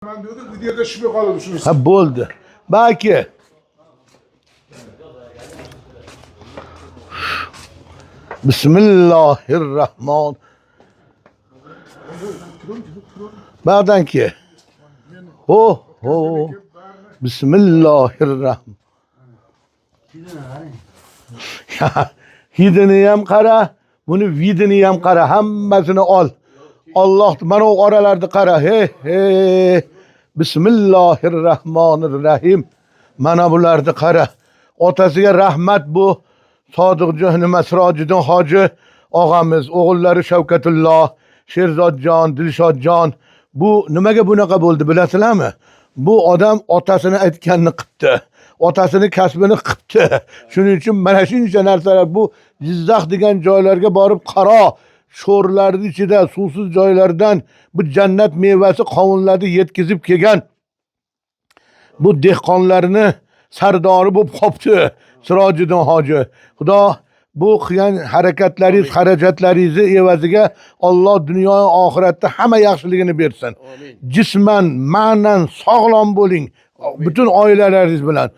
Man diyorduk, videoda tushmay qoladi shunisi. Ha, bo'ldi. Balki Bismillahirrahman. Ba'dan ki. Ho ho. Bismillahirrahman. Hidini ham qara, buni vidini ham qara, hammasini ol. Alloh mana u oralarni qara. Hey hey. Bismillahirrahmanirrahim. Mana bularni qara. Otasiga rahmat bu Sodiqjon nima Sirojiddin hoji og'amiz, o'g'illari Shavkatulloh, Sherzodjon, Dilshodjon. Bu nimaga bunaqa bo'ldi bilasizlarmi? Bu odam otasini aytganini qilibdi. Otasini kasbini qilibdi. Shuning uchun mana shuncha narsalar bu Jizzax degan joylarga borib qaro sho'rlarning ichida suvsiz joylardan bu jannat mevasi qovunlarni yetkazib kelgan bu dehqonlarni sardori bo'lib qopti Sirojiddin hoji. Xudo bu qilgan harakatlaringiz, xarajatlaringizni evaziga Alloh dunyo va oxiratda hamma yaxshiligini bersin. Jisman, ma'nan sog'lom bo'ling. Butun oilalaringiz bilan,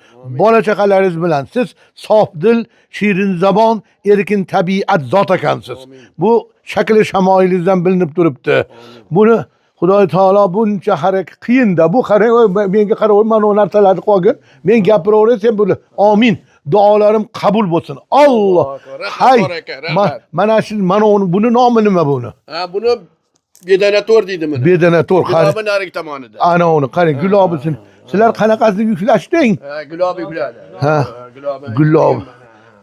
bola chaqalaringiz bilan siz sofdil, shirin zabon, erkin tabiat zot ekansiz. Bu shakli shamoilingizdan bilinib turibdi. Buni Xudoy taolo buncha harakat qiyinda. Bu qarang, oy, menga qarab, mana u narsalarni qolgin. Men gapiraveray, sen buni. Amin. Duolarim qabul bo'lsin. Alloh. Rahmat, Hay. baraka, rahmat. Mana shu mana uni buni nomi nima buni? Ha, buni bedanator deydi buni. Bedanator. Qara. Gulobi narigi tomonida. Ana uni qarang, gulobisini. Sizlar qanaqasini yuklashding? Ha, gulobi yukladi. Ha. Gulobi. Gulob.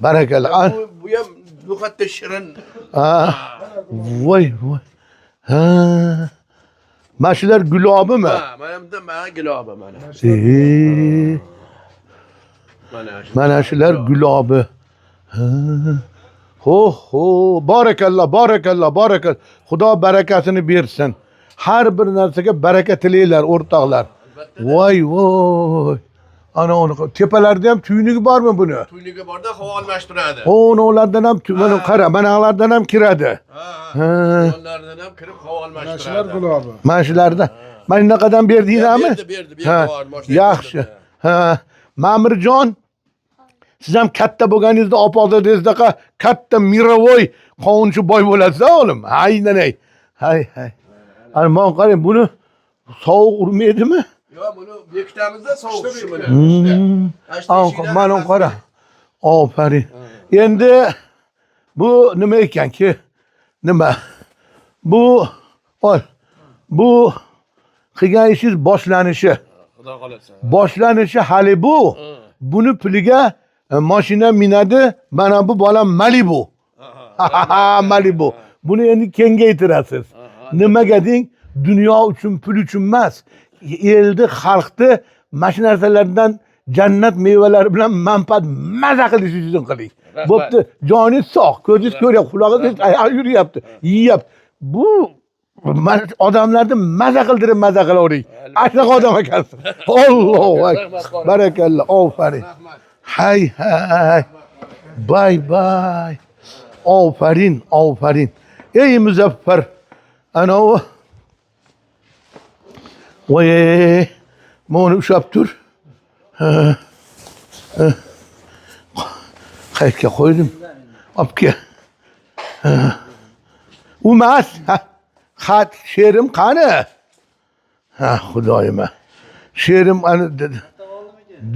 Barakalla. Bu ham no'xatda shirin. Ha. Voy voy. Ha. Mana shular gulobimi? Ha, mana bunda mana gulobi mana. Ee, Mana shu. mana shular gulobi. Ha. Ho ho, barakalla, barakalla, barakalla. Xudo barakasini bersin. Har bir narsaga baraka tilaylar o'rtoqlar. Voy voy. Ana uni tepalarda ham tuynigi bormi buni? Tuynigi borda havo almashtiradi. Uni ulardan ham mana qara, mana ulardan ham kiradi. Ha. Ha. Ulardan ham kirib havo Mana shular almashtiradi. gulobi. Mana shularda. Mana shunaqadan berdinglarmi? Berdi, berdi, berdi. Ha, Havo almashtiradi. yaxshi. Ha, Ma'mirjon, siz ham katta bo'lganingizda opa-dadaringizdaqa katta mirovoy qovunchi boy bo'lasiz o'g'lim. Aynan ay. Hay hay. Ana mana qarang, buni sovuq urmaydimi? Yo'q, buni bekitamizda sovuq tushi buni. Ana mana qara. Ofarin. Endi bu nima ekanki? Nima? Bu ol. Bu qilgan ishingiz boshlanishi. Xudo xolasa. Boshlanishi hali bu. Buni puliga mashina minadi. Mana bu bola Malibu. Malibu. Buni endi kengaytirasiz. Nimaga deng? Dunyo uchun, pul uchun emas. Elni, xalqni mana shu narsalardan jannat mevalari bilan manfaat maza qilish uchun qiling. Rahmat. Bo'pti, joningiz sog', ko'zingiz ko'ryapti, qulog'ingiz oyog'i yuryapti, yeyapti. Bu mana odamlarni maza qildirib maza qilavering. Shunaqa odam ekansiz. Allohu akbar. Barakalla, ofarin. Hay hay. Bay bay. Ofarin, ofarin. Ey Muzaffar. Ana u. Voy, mana ushlab tur. Ha. Ha. Qayerga qo'ydim? Olib kel. Ha. U emas. Ha. Xat she'rim qani? Ha, xudoyim. She'rim ana dedi.